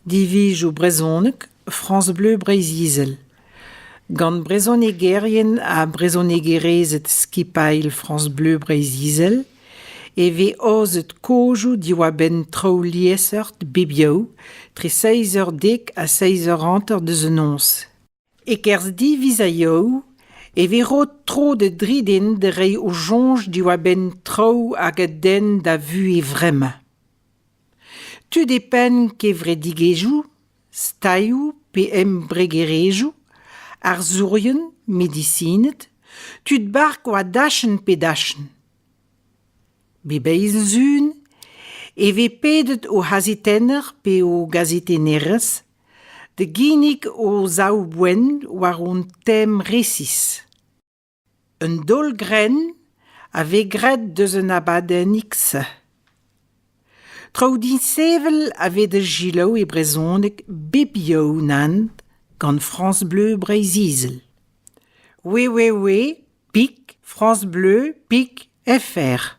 Divizoù brezhonek France Bleu Breizh-Izel. Gant brezhonegerien ha brezhonegerezed skipailh France Bleu Breizh-Izel e vez aozet kaozoù diwar-benn traoù liesseurt bep yaou tre seizh eur dek ha seizh eur hanter deus an noz. E-kerzh diviz ha yaou e vez roet tro da dri den da reiñ o soñj diwar-benn traoù hag a denn da vuhez vremañ. Tud e penn kevredigezhioù, stailhoù pe embregerezhioù, arzourien, medisined, tud bark war dachenn pe dachenn. Bep eil sizhun e vez pedet o c'hazetenner pe o gazetennerez da ginnig o sav-boent war un tem resis. Un daol-grenn a vez graet eus un abadennig-se. Traoù disheñvel a vez da selaou e brezhoneg bep yaou nann gant France Bleu Breizh-Izel. www.pik francebleu.pik.fr.